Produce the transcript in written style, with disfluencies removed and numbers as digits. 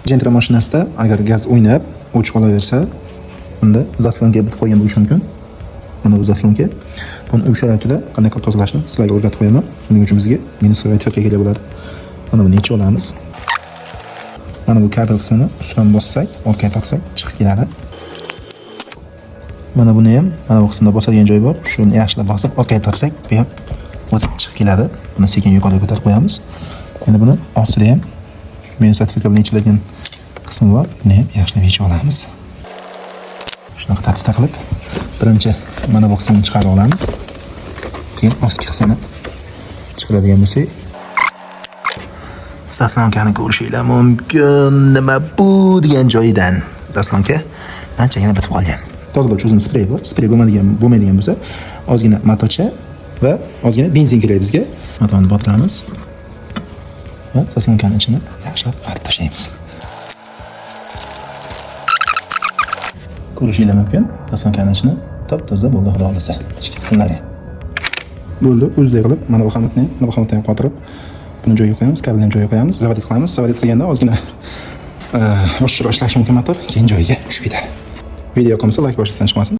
Gentra mashinasida agar gaz o'ynab, o'chib qolaversa, unda заслонка bitib qolgan bo'lishi mumkin. Mana bu заслонка. Buni uy sharoitida qanday qilib tozalashni sizlarga o'rgatib qo'yaman. Buning uchun bizga минусовая отвертка kerak bo'ladi. Mana buni yechib olamiz. Mana bu kabel qismini ustidan bossak, orqaga tortsak, chiqib keladi. Mana buni ham, mana bu qismda bosadigan joyi bor. Shuni yaxshilab bosib, orqaga tortsak, bu ham o'zi chiqib keladi. Buni sekin yuqoriga ko'tarib qo'yamiz. Endi buni ostida ham минус отвертка bilan yechiladigan qismi bor. Buni ham yaxshilab yechib olamiz. Shunaqa tartibda qilib, birinchi mana bu qismini chiqarib olamiz. Keyin ostki qismini chiqaradigan bo'lsak, заслонка ni ko'rishinglar mumkin. Nima bu degan joyidan заслонка anchagina bitib qolgan. Tozalovchi o'zini sprey bor. Sprey bo'lmaydigan bo'lsa, ozgina matocha va ozgina benzin kerak bizga. Matoni botiramiz va заслонка ni ichini yaxshilab artib tashlaymiz. Ko'rishinglar mumkin, заслонка ni ichini top-toza bo'ldi, xudo xohlasa. Ichki qismlari. Bo'ldi, o'ziday qilib mana bu xomutni, mana bu xomutni ham qotirib, buni joyiga qo'yamiz, kabelni ham joyiga qo'yamiz, заводить qilamiz. Заводить qilganda ozgina boshqacha ishlashi mumkin motor, keyin joyiga tushib ketadi. Video yoqmasa, layk bosishdan chiqmasin.